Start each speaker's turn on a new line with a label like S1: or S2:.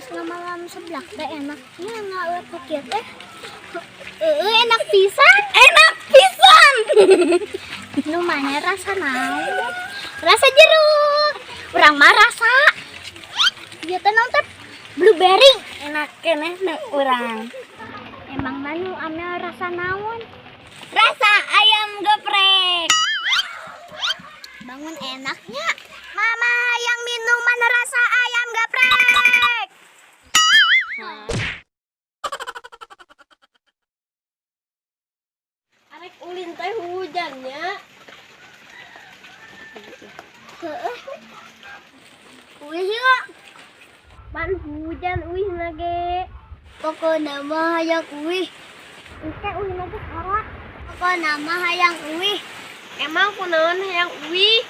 S1: Ngamalam seblak teh enaknya nggak kieu teh. Heeh, enak pisan.
S2: Enak pisan.
S1: Nu mana rasa naon? Rasa jeruk. Urang mah rasa. Ieu teh naon teh? Blueberry.
S2: Enak keneh nu urang.
S1: Emang nu Amel rasa naon?
S2: Rasa ayam geprek.
S1: Bangun enaknya. Mama yang minuman rasa ayam geprek.
S2: Arek ulin teh hujannya.
S1: Heeh. Uih yuk.
S2: Pan hujan uih nage.
S1: Pokokna mah hayang uih. Engke uih nage kolak. Pokokna mah hayang uih.
S2: Emang kunaon hayang uih?